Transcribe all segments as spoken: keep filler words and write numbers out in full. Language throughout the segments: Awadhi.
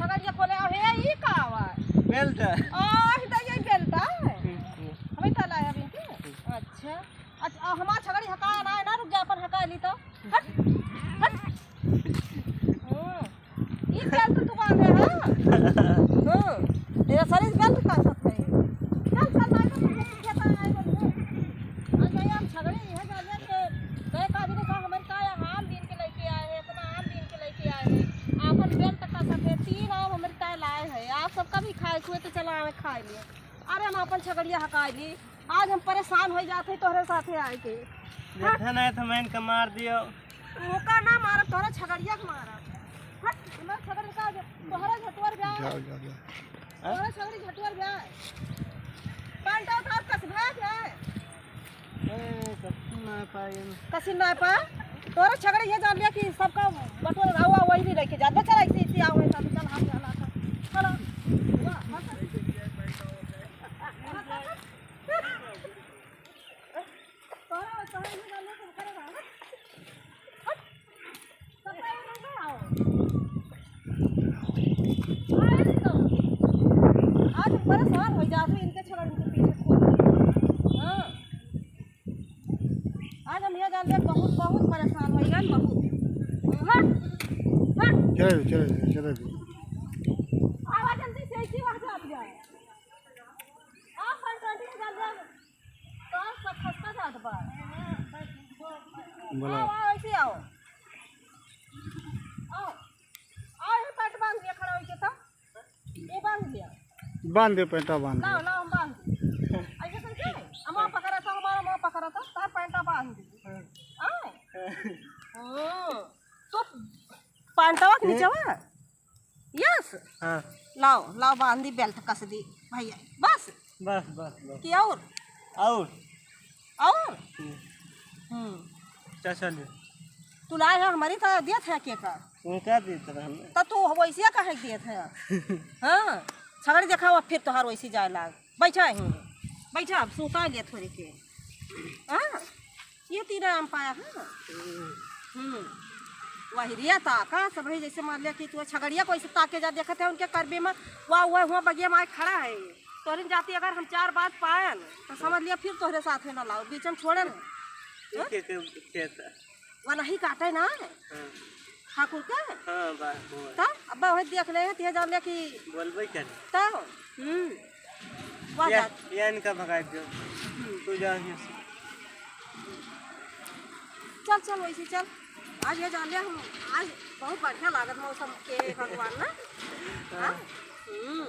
छगड़िया खोले, अबे ई का आवा? बेल्ट। आ, ही तो ये बेल्ट है। हम्म, हम्म। हमें तो लाया अभी के? हम्म। अच्छा। अच्छा, आ, हमार छगड़ी हका ना है ना, रुक जा, अपन हका ली तो। हट, हट। हम्म। ई बेल्ट तू बांधे है? हम्म। ये सरीर बेल्ट का सब है? चल, चल, भाई, तो तुझे सीखे तो आए बोल के। आ, ये हम छगड़ी, ये जाने के, गए का भी देखा, हमारे का यहाँ आम बीन के लेके आए हैं, इतना आम बीन के लेके आए हैं। आपन बेल्ट का सब है, तीन आम हमारे ताए लाए हैं। आप सबका भी खाए हुए तो चला आवे खाए लिए। अरे हम आपन छगड़िया हकाए ली। आज हम परेशान होइ जात है तोहरे साथे आए के। देखा नहीं तो मैं इनका मार दियो। ओका ना मारब, तोहरा छगड़िया के मारब। हट, हमार छगड़ी का, तोहरा झटुअर जाए। जाओ, जाओ, जाओ। हाँ? तोहरा छगड़ी झटुअर जाए। पैंट उतार कस भाग है। ए, कसी ना पाए। कसी ना पाए? तोहरा छगड़ी ये जान लिया कि सबका बटोर रहा हुआ वही नहीं रखे जात। चल ऐसे, ऐसे आओ, ऐसा चल, हम जाना था। चलो। वाह, वाह। आज हम परेशान हो जाते हैं इनके छगड़ के पीछे खोल के। हाँ। आज हम ये जान ले बहुत, बहुत परेशान हो गए, बहुत। हट, हट। चलो, चलो, चलो, चलो। आवा जल्दी से, इसी वक्त आ जाए। आप हर घंटे में जान ले। तो सब खस्ता जात बा। बोला। आओ, आओ, ऐसे आओ। आओ। आओ, ये पैंट बांध लिया, खड़ा होके तो। ये बांध लिया। बांध दे, पैंटा बांध दे। लाओ, लाओ, हम बांध दे। ऐसे करके, हम वहाँ पकड़ा था, हमारा वहाँ पकड़ा था, तार पैंटा बांध दे। हाँ। हाँ। तो पैंटवा के नीचे बा? यस। हाँ। लाओ, लाओ, बांध दी, बेल्ट कस दी भैया, बस। बस, बस, बस। कि और? और? और? हम्म। हम्म। चाचा ले। तू लाए है हमारी तो दिया था के का? उनका देत रहल। तो तू वैसे काहे दिया था? हाँ, छगड़ी देखावा फिर तोहार वैसे जाए लाग। बैठा है, बैठा, अब सुता ले थोड़ी के। हाँ। ये तीन आम पाया है ना? हम्म। हम्म। वही रिया ताका, सब है जैसे मान लिया कि तू छगड़िया को ऐसे ताके जा, देखत है उनके करबे में, वाह, वह हुआ बगिया में आए खड़ा है। तोहरे जाति अगर हम चार बात पाएन, तो समझ लिया फिर तोहरे साथ में ना लाओ, बीच में छोड़े ना। ये हाँ? के, के खेत है? वह नहीं काटे ना। हाँ। ठाकुर के? हाँ, बा, बोल। तब अब वही देख ले, ते जान ले कि बोलबे करे। तब, हम्म। वाह या, यार। या इनका भगाई दो। हम्म। तू जा यहाँ से। चल, चल, वैसे चल। आज ये जान ले हम, आज बहुत बढ़िया लागत मौसम के भगवान ना। हाँ। हाँ? हम्म।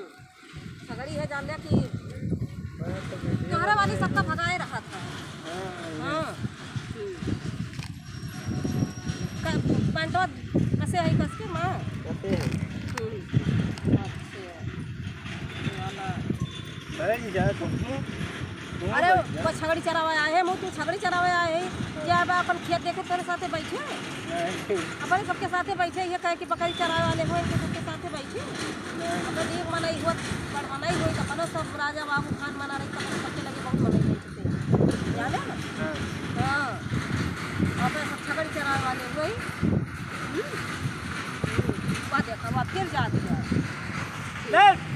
सगड़ी है जान ले कि तोहरे वाली सबका भगाए रहा था। हाँ, हाँ। हम्म। का-, पैंटवा कसे है कस के माँ? कसे है? हम्म। अच्छा। ये वाला। बैठ जा, कुछ नहीं। अरे, वो छगड़ी चरावे आए हैं, मुँह तू छगड़ी चरावे आए हैं। ये अब अपन खेत देखे तेरे साथे बैठे। नहीं। अपने सबके साथे बैठे, ये कहे कि बकरी चरावे वाले हो, इनके सबके साथे बैठे। नहीं। अपने एक मनई हुआ, बड़ मनई हुई, तो अपना सब राजा बाबू खान मना रही, तो अपने सबके लगे बहुत मनई बैठते हैं। जाने ना? हाँ। हाँ। अपने सब छगड़ी चरावे वाले हुए। हम्म। हम्म। वाह, देखा, वाह, फिर जा दिया। ले।